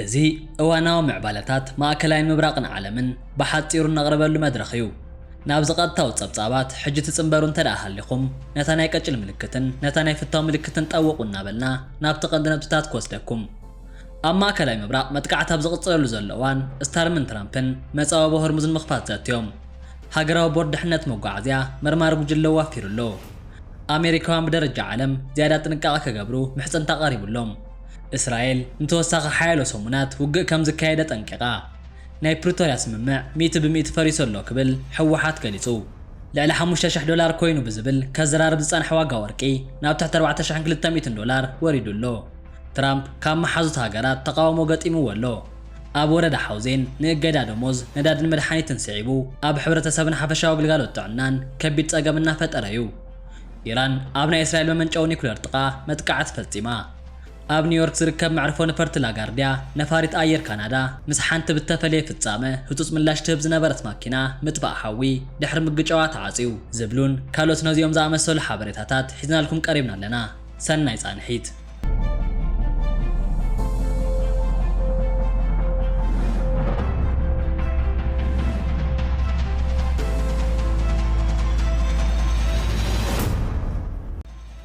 እዚ እዋናዊ ምዕባለታት ማእከላይ ምብራቕን ዓለምን ብሓጺሩ እነቕርበሉ መድረኽ እዩ። ናብዚ ቀጥታዊ ጸብጻባት ሕጂ ትጽንበሩ እንተ ደኣ ሃሊኹም፣ ነታ ናይ ቀጭን ምልክትን ነታ ናይ ፍታው ምልክትን ጠውቑ እናበልና ናብቲ ቀንዲ ነጥብታት ክወስደኩም። ኣብ ማእከላይ ምብራቕ መጥቃዕቲ ኣብ ዝቕጽለሉ ዘሎ እዋን፣ ስታርመርን ትራምፕን መጻወቢ ሆርሙዝ ንምኽፋት ዘትዮም። ሃገራዊ ቦርድ ድሕነት መጓዓዝያ መርማሪ ጉጅለ ኣዋፊሩ ኣሎ። ኣሜሪካውያን ብደረጃ ዓለም ዝያዳ ጥንቃቐ ክገብሩ ምሕጽንታ ቀሪቡሎም። እስራኤል ንተወሳኺ ሓያሎ ሰሙናት ውግእ ከም ዝካየድ ኣጠንቂቓ። ናይ ፕሪቶርያ ስምምዕ ሚእቲ ብሚእቲ ፈሪሱ ኣሎ ክብል ህወሓት ገሊጹ። ልዕሊ ሓሙሽተ ሽሕ ዶላር ኮይኑ ብዝብል ከዘራርብ ዝጸንሐ ዋጋ ወርቂ ናብ ትሕቲ ኣርባዕተ ሽሕን ክልተ ሚእትን ዶላር ወሪዱ ኣሎ። ትራምፕ ካብ መሓዙት ሃገራት ተቓውሞ ገጢምዎ ኣሎ። ኣብ ወረዳ ሓውዜን ንእገዳ ደሞዝ፣ ነዳድን መድሓኒትን ስዒቡ ኣብ ሕብረተሰብን ሓፈሻዊ ግልጋሎት ጥዕናን ከቢድ ጸገም እናፈጠረ እዩ። ኢራን ኣብ ናይ እስራኤል መመንጨዊ ኒኩሌር ጥቓ መጥቃዕቲ ፈጺማ። ኣብ ኒውዮርክ ዝርከብ መዕርፎ ነፈርቲ ላጋርዲያ ነፋሪት ኣየር ካናዳ ምስ ሓንቲ ብተፈለየ ፍጻመ ህጹጽ ምላሽ ትህብ ዝነበረት ማኪና ምጥፋእ ሓዊ ድሕሪ ምግጫዋ ተዓጽዩ ዝብሉን ካልኦት ነዚኦም ዝኣመሰሉ ሓበሬታታት ሒዝናልኩም ቀሪብና ኣለና። ሰናይ ጻንሒት።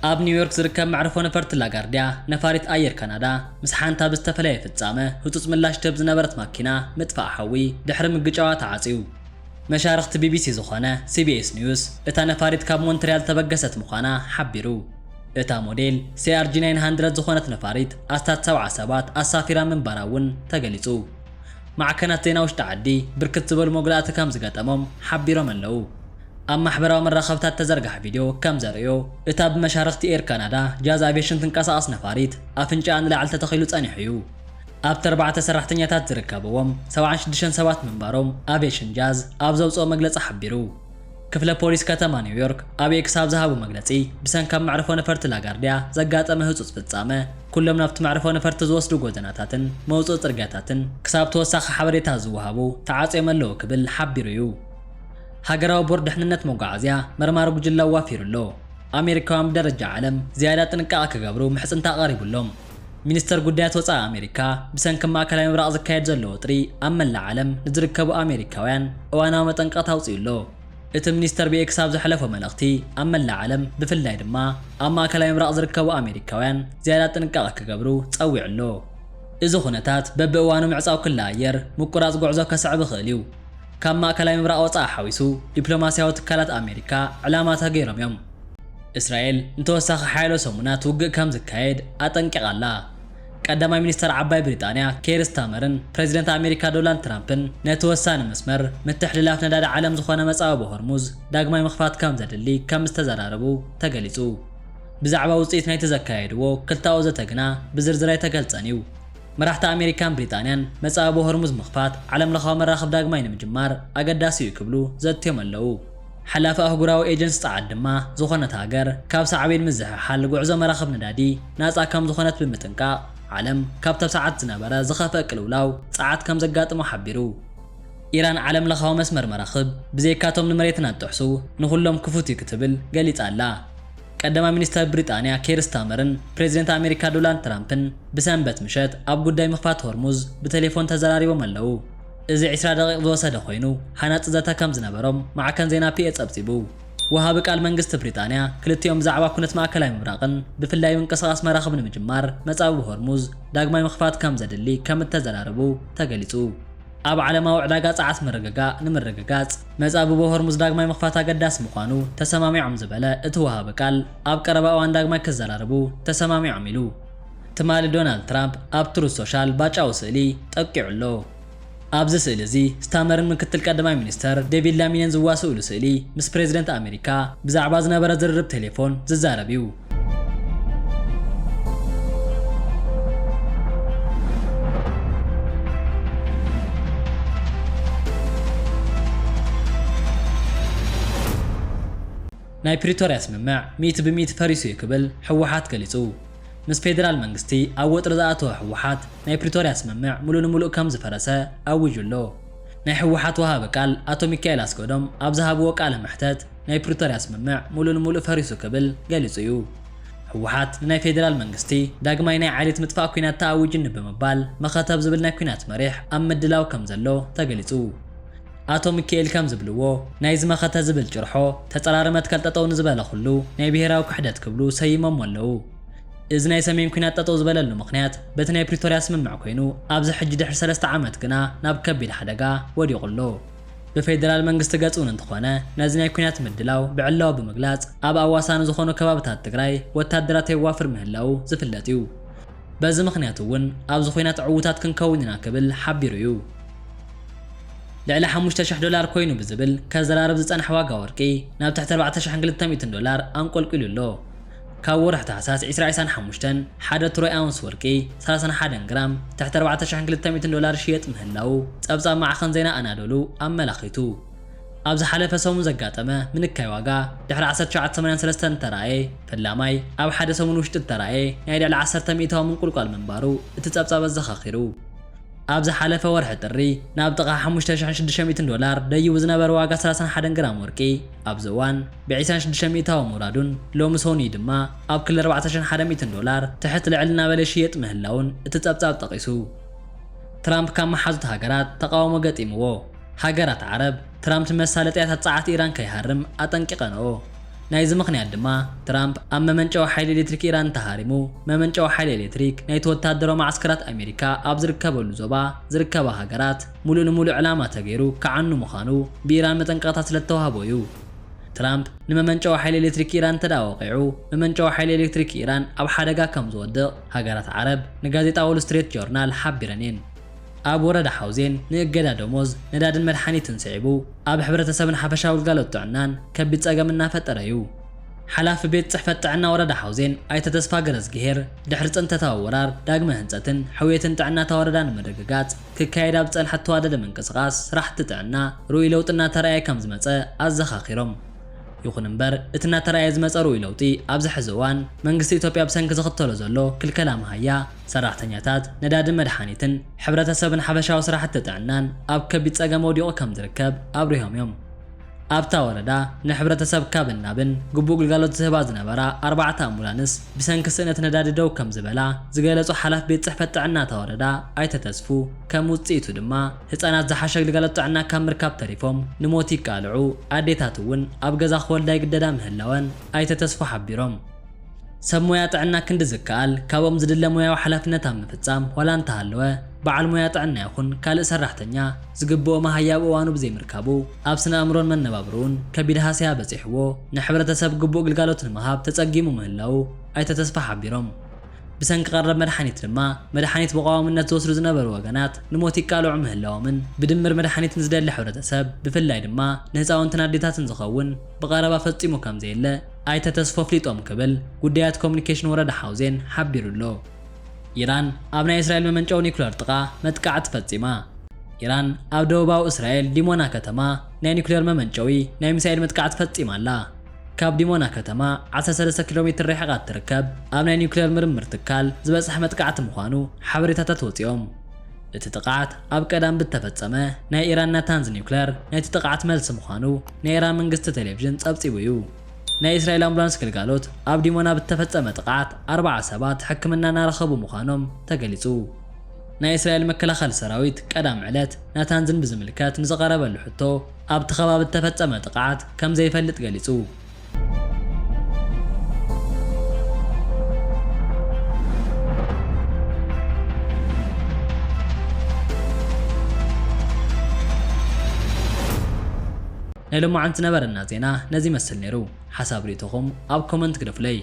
ኣብ ኒውዮርክ ዝርከብ መዕርፎ ነፈርቲ ላጋርዲያ ነፋሪት ኣየር ካናዳ ምስ ሓንቲ ኣብ ዝተፈለየ ፍጻመ ህጹጽ ምላሽ ትህብ ዝነበረት ማኪና ምጥፋእ ሓዊ ድሕሪ ምግጫዋ ተዓጽዩ። መሻርኽቲ ቢቢሲ ዝኾነ ሲቢኤስ ኒውስ እታ ነፋሪት ካብ ሞንትሪያል ዝተበገሰት ምዃና ሓቢሩ። እታ ሞዴል ሲኣርጂ ናይን ሃንድረድ ዝኾነት ነፋሪት ኣስታት ሰብዓ ሰባት ኣሳፊራ ምንባራ እውን ተገሊጹ። ማዕከናት ዜና ውሽጢ ዓዲ ብርክት ዝበሉ መጉዳእቲ ከም ዝገጠሞም ሓቢሮም ኣለዉ። ኣብ ማሕበራዊ መራኸብታት ተዘርግሐ ቪድዮ ከም ዘርእዮ፣ እታ ብመሻርኽቲ ኤር ካናዳ ጃዝ ኣቪዬሽን ትንቀሳቐስ ነፋሪት ኣፍንጫኣ ንላዕሊ ተተኺሉ ጸኒሑ እዩ። ኣብቲ ኣርባዕተ ሰራሕተኛታት ዝርከብዎም ሰብዓን ሽዱሽተን ሰባት ምንባሮም ኣቪዬሽን ጃዝ ኣብ ዘውጽኦ መግለጺ ሓቢሩ። ክፍለ ፖሊስ ከተማ ኒውዮርክ ኣብ ኤክስ ኣብ ዝሃቦ መግለጺ፣ ብሰንኪ ኣብ መዕርፎ ነፈርቲ ላጋርዲያ ዘጋጠመ ህጹጽ ፍጻመ፣ ኩሎም ናብቲ መዕርፎ ነፈርቲ ዝወስዱ ጎደናታትን መውጽኢ ጽርግያታትን ክሳብ ተወሳኺ ሓበሬታ ዝወሃቡ ተዓጽዮም ኣለዉ ክብል ሓቢሩ እዩ። ሃገራዊ ቦርድ ድሕንነት መጓዓዝያ መርማሪ ጉጅለ ኣዋፊሩ ኣሎ። ኣሜሪካውያን ብደረጃ ዓለም ዝያዳ ጥንቃቐ ክገብሩ ምሕጽንታ ቀሪቡሎም። ሚኒስተር ጉዳያት ወጻኢ ኣሜሪካ፣ ብሰንኪ ማእከላይ ምብራቕ ዝካየድ ዘሎ ወጥሪ ኣብ መላእ ዓለም ንዝርከቡ ኣሜሪካውያን እዋናዊ መጠንቀቕታ ኣውጺኡ ኣሎ። እቲ ሚኒስተር ብኤክስ ኣብ ዘሕለፎ መልእኽቲ፣ ኣብ መላእ ዓለም ብፍላይ ድማ ኣብ ማእከላይ ምብራቕ ዝርከቡ ኣሜሪካውያን ዝያዳ ጥንቃቐ ክገብሩ ጸዊዑ ኣሎ። እዚ ኩነታት በብእዋኑ ምዕጻው ክሊ ኣየር፣ ምቁራጽ ጉዕዞ ከስዕብ ይኽእል እዩ። ካብ ማእከላይ ምብራቕ ወጻኢ ሓዊሱ ዲፕሎማስያዊ ትካላት ኣሜሪካ ዕላማ ተገይሮም እዮም። እስራኤል ንተወሳኺ ሓያሎ ሰሙናት ውግእ ከም ዝካየድ ኣጠንቂቓ ኣላ። ቀዳማይ ሚኒስተር ዓባይ ብሪጣንያ ኬር ስታመርን ፕሬዚደንት ኣሜሪካ ዶናልድ ትራምፕን ነቲ ወሳኒ መስመር ምትሕልላፍ ነዳዲ ዓለም ዝኾነ መጻወቢ ሆርሙዝ ዳግማይ ምኽፋት ከም ዘድሊ ከም ዝተዘራረቡ ተገሊጹ። ብዛዕባ ውጽኢት ናይቲ ዘካየድዎ ክልተኣዊ ዘተ ግና ብዝርዝር ኣይተገልጸን እዩ። መራሕቲ ኣሜሪካን ብሪጣንያን መጻወቢ ሆርሙዝ ምኽፋት ዓለምለኻዊ መራኽብ ዳግማይ ንምጅማር ኣገዳሲ እዩ ክብሉ ዘትዮም ኣለዉ። ሓላፊ ኣህጉራዊ ኤጀንሲ ጸዓት ድማ ዝኾነት ሃገር ካብ ሳዕቤን ምዝሕሓል ጉዕዞ መራኽብ ነዳዲ ናጻ ከም ዝኾነት ብምጥንቃቕ፣ ዓለም ካብ ተብሳዓት ዝነበረ ዝኸፍአ ቅልውላው ጸዓት ከም ዘጋጥሞ ሓቢሩ። ኢራን ዓለምለኻዊ መስመር መራኽብ ብዘይካቶም ንመሬትና እትጥሕሱ ንኹሎም ክፉት እዩ ክትብል ገሊጻ ኣላ። ቀዳማይ ሚኒስተር ብሪጣንያ ኬር ስታመርን ፕሬዚደንት ኣሜሪካ ዶናልድ ትራምፕን ብሰንበት ምሸት ኣብ ጉዳይ ምኽፋት ሆርሙዝ ብቴሌፎን ተዘራሪቦም ኣለዉ። እዚ ዕስራ ደቂቕ ዝወሰደ ኮይኑ፣ ሃናጺ ዘተ ከም ዝነበሮም ማዕከን ዜና ፒኤ ጸብጺቡ። ወሃቢ ቃል መንግስቲ ብሪጣንያ፣ ክልቲኦም ብዛዕባ ኩነት ማእከላይ ምብራቕን ብፍላይ ምንቅስቓስ መራኽብ ንምጅማር መጻብብ ሆርሙዝ ዳግማይ ምኽፋት ከም ዘድሊ ከም እተዘራረቡ ተገሊጹ። ኣብ ዓለማዊ ዕዳጋ ጸዓት ምርግጋእ ንምርግጋጽ፣ መጻብቦ ሆርሙዝ ዳግማይ ምኽፋት ኣገዳሲ ምዃኑ ተሰማሚዖም ዝበለ እቲ ወሃቢ ቃል፣ ኣብ ቀረባ እዋን ዳግማይ ክዘራረቡ ተሰማሚዖም ኢሉ። ትማሊ ዶናልድ ትራምፕ ኣብ ትሩዝ ሶሻል ባጫዊ ስእሊ ጠቂዑ ኣሎ። ኣብዚ ስእሊ እዚ፣ ስታመርን ምክትል ቀዳማይ ሚኒስተር ዴቪድ ላሚነን ዝዋስእሉ ስእሊ፣ ምስ ፕሬዚደንት ኣሜሪካ ብዛዕባ ዝነበረ ዝርርብ ቴሌፎን ዝዛረብ እዩ። ናይ ፕሪቶርያ ስምምዕ ሚእቲ ብሚእቲ ፈሪሱ እዩ ክብል ህወሓት ገሊጹ። ምስ ፌደራል መንግስቲ ኣብ ወጥሪ ዝኣተወ ህወሓት፣ ናይ ፕሪቶርያ ስምምዕ ሙሉእ ንሙሉእ ከም ዝፈረሰ ኣዊጁ ኣሎ። ናይ ህወሓት ወሃቢ ቃል ኣቶ ሚካኤል ኣስገዶም ኣብ ዝሃብዎ ቃለ መሕተት፣ ናይ ፕሪቶርያ ስምምዕ ሙሉእ ንሙሉእ ፈሪሱ ክብል ገሊጹ እዩ። ህወሓት ንናይ ፌዴራል መንግስቲ ዳግማይ ናይ ዓሌት ምጥፋእ ኲናት ተኣዊጅኒ ብምባል መኸተ ኣብ ዝብል ናይ ኲናት መሪሕ ኣብ ምድላው ከም ዘሎ ተገሊጹ። ኣቶ ሚካኤል ከም ዝብልዎ፣ ናይዚ መኸተ ዝብል ጭርሖ ተጸራሪ መትከል ጠጠው ንዝበለ ኩሉ ናይ ብሄራዊ ክሕደት ክብሉ ሰይሞሞ ኣለዉ። እዚ ናይ ሰሜን ኲናት ጠጠው ዝበለሉ ምኽንያት በቲ ናይ ፕሪቶርያ ስምምዕ ኮይኑ፣ ኣብዚ ሕጂ ድሕሪ ሰለስተ ዓመት ግና ናብ ከቢድ ሓደጋ ወዲቑ ኣሎ። ብፌደራል መንግስቲ ገጽ እውን እንተኾነ፣ ነዚ ናይ ኲናት ምድላው ብዕላዊ ብምግላጽ፣ ኣብ ኣዋሳኒ ዝኾኑ ከባብታት ትግራይ ወታደራት የዋፍር ምህላው ዝፍለጥ እዩ። በዚ ምኽንያት እውን ኣብዚ ኲናት ዕዉታት ክንከውን ኢና ክብል ሓቢሩ እዩ። ልዕሊ ሓሙሽተ ሽሕ ዶላር ኮይኑ ብዝብል ከዘራርብ ዝጸንሐ ዋጋ ወርቂ ናብ ትሕቲ ኣርባዕተ ሽሕን ክልተ ሚእትን ዶላር ኣንቆልቂሉ ኣሎ። ካብ ወርሒ ታሕሳስ ዕስራ ዕስራን ሓሙሽተን ሓደ ትሮይ ኣውንስ ወርቂ ሰላሳን ሓደን ግራም ትሕቲ ኣርባዕተ ሽሕን ክልተ ሚእትን ዶላር ሽየጥ ምህላው ጸብጻብ ማዕኸን ዜና ኣናዶሉ ኣመላኺቱ። ኣብ ዝሓለፈ ሰሙን ዘጋጠመ ምንካይ ዋጋ ድሕሪ ዓሰርተ ትሽዓተ ሰማንያን ሰለስተን እንተረኣየ፣ ፈላማይ ኣብ ሓደ ሰሙን ውሽጢ እተረኣየ ናይ ልዕሊ ዓሰርተ ሚእታዊ ምንቁልቋል ምንባሩ እቲ ጸብጻብ ኣዘኻኺሩ። ኣብ ዝሓለፈ ወርሒ ጥሪ ናብ ጥቓ ሓሙሽተ ሽሕን ሽዱሽተ ሚእትን ዶላር ደይቡ ዝነበረ ዋጋ ሰላሳን ሓደን ግራም ወርቂ ኣብዚ እዋን ብዒስራን ሽዱሽተ ሚእታዊ ምውራዱን ሎሚ ሰኑይ ድማ ኣብ ክሊ ኣርባዕተ ሽሕን ሓደ ሚእትን ዶላር ትሕት ልዕል እናበለ ይሽየጥ ምህላውን እቲ ጸብጻብ ጠቒሱ። ትራምፕ ካብ መሓዙት ሃገራት ተቓውሞ ገጢምዎ። ሃገራት ዓረብ ትራምፕ ንመሳለጥያታት ጸዓት ኢራን ከይሃርም ኣጠንቂቐንኦ። ናይዚ ምኽንያት ድማ ትራምፕ ኣብ መመንጨዊ ሓይሊ ኤሌክትሪክ ኢራን እንተሃሪሙ፣ መመንጨዊ ሓይሊ ኤሌክትሪክ ናይቲ ወታደራዊ መዓስከራት ኣሜሪካ ኣብ ዝርከበሉ ዞባ ዝርከባ ሃገራት ሙሉእ ንሙሉእ ዕላማ ተገይሩ ክዓኑ ምዃኑ ብኢራን መጠንቀቕታ ስለተዋህቦ እዩ። ትራምፕ ንመመንጨዊ ሓይሊ ኤሌክትሪክ ኢራን እንተደኣ ወቒዑ፣ መመንጨዊ ሓይሊ ኤሌክትሪክ ኢራን ኣብ ሓደጋ ከም ዝወድቕ ሃገራት ዓረብ ንጋዜጣ ዎል ስትሪት ጆርናል ሓቢረን እየን። ኣብ ወረዳ ሓውዜን ንእገዳ ደሞዝ፣ ነዳድን መድሓኒትን ስዒቡ፣ ኣብ ሕብረተሰብን ሓፈሻዊ ግልጋሎት ጥዕናን ከቢድ ጸገም እናፈጠረ እዩ። ሓላፊ ቤት ጽሕፈት ጥዕና ወረዳ ሓውዜን ኣይተ ተስፋ ገረዝግሄር፣ ድሕሪ ጽንተታዊ ወራር፣ ዳግመ ህንጸትን ሕውየትን ጥዕናታ ወረዳ ንምርግጋጽ ክካየድ ኣብ ዝጸንሐ ተዋደደ ምንቅስቓስ ስራሕቲ ጥዕና ርኡይ ለውጢ እናተራእየ ከም ዝመጸ ኣዘኻኺሮም። ይኹን እምበር፣ እቲ እናተራእየ ዝመጸ ርኡይ ለውጢ ኣብዚ ሕዚ እዋን መንግስቲ ኢትዮጵያ ብሰንኪ ዝኽተሎ ዘሎ ክልከላ መሃያ፣ ሰራሕተኛታት፣ ነዳድን መድሓኒትን፣ ሕብረተሰብን ሓፈሻዊ ስራሕቲ ጥዕናን ኣብ ከቢድ ጸገም ወዲቑ ከም ዝርከብ ኣብሪሆም እዮም። ኣብታ ወረዳ ንሕብረተሰብ ካብን ናብን ግቡእ ግልጋሎት ዝህባ ዝነበራ ኣርባዕተ ኣምቡላንስ ብሰንኪ ስእነት ነዳዲ ደው ከም ዝበላ ዝገለጹ ሓላፊ ቤት ጽሕፈት ጥዕና እታ ወረዳ ኣይተ ተስፉ፣ ከም ውጽኢቱ ድማ ህጻናት ዝሓሸ ግልጋሎት ጥዕና ካብ ምርካብ ተሪፎም ንሞት ይቃልዑ፣ ኣዴታት እውን ኣብ ገዛ ክወልዳ ይግደዳ ምህላወን ኣይተ ተስፉ ሓቢሮም። ሰብ ሞያ ጥዕና ክንዲ ዝከኣል ካብኦም ዝድለ ሞያዊ ሓላፍነት ኣብ ምፍጻም ዋላ እንተሃለወ፣ በዓል ሞያ ጥዕና ይኹን ካልእ ሰራሕተኛ ዝግብኦ መሃያ ኣብ እዋኑ ብዘይምርካቡ፣ ኣብ ስነ ኣእምሮን መነባብርኡን ከቢድ ሃስያ በጺሕዎ፣ ንሕብረተሰብ ግቡእ ግልጋሎት ንምሃብ ተጸጊሙ ምህላዉ ኣይተ ተስፋ ሓቢሮም። ብሰንኪ ቀረብ መድሓኒት ድማ፣ መድሓኒት ብቐዋምነት ዝወስዱ ዝነበሩ ወገናት ንሞት ይቃልዑ ምህላዎምን፣ ብድምር መድሓኒት ንዝደሊ ሕብረተሰብ፣ ብፍላይ ድማ ንህፃውንትን ኣዴታትን ዝኸውን ብቐረባ ፈጺሙ ከም ዘየለ ኣይተ ተስፎ ኣፍሊጦም ክብል ጉዳያት ኮሙኒኬሽን ወረዳ ሓውዜን ሓቢሩ ኣሎ። ኢራን ኣብ ናይ እስራኤል መመንጨዊ ኒኩለር ጥቓ መጥቃዕቲ ፈጺማ። ኢራን ኣብ ደቡባዊ እስራኤል ዲሞና ከተማ ናይ ኒኩለር መመንጨዊ ናይ ሚሳኤል መጥቃዕቲ ፈጺማ ኣላ። ካብ ዲሞና ከተማ ዓሰርተ ሰለስተ ኪሎ ሜትር ርሒቓ እትርከብ ኣብ ናይ ኒኩለር ምርምር ትካል ዝበጽሐ መጥቃዕቲ ምዃኑ ሓበሬታታት ወጺኦም። እቲ ጥቕዓት ኣብ ቀዳም ብተፈጸመ ናይ ኢራን ናታንዝ ኒኩለር ናይቲ ጥቕዓት መልሲ ምዃኑ ናይ ኢራን መንግስቲ ቴሌቪዥን ጸብጺቡ እዩ። ናይ እስራኤል ኣምቡላንስ ግልጋሎት ኣብ ዲሞና ብተፈጸመ ጥቕዓት ኣርባዓ ሰባት ሕክምና እናረኸቡ ምዃኖም ተገሊጹ። ናይ እስራኤል መከላኸሊ ሰራዊት ቀዳም ዕለት ናታንዝን ብዝምልከት ንዝቐረበሉ ሕቶ ኣብቲ ከባቢ እተፈጸመ ጥቕዓት ከም ዘይፈልጥ ገሊጹ። ናይ ሎማዓንቲ ነበረና ዜና ነዚ ይመስል ነይሩ። ሓሳብ ርእይቶኹም ኣብ ኮመንት ግደፉለይ።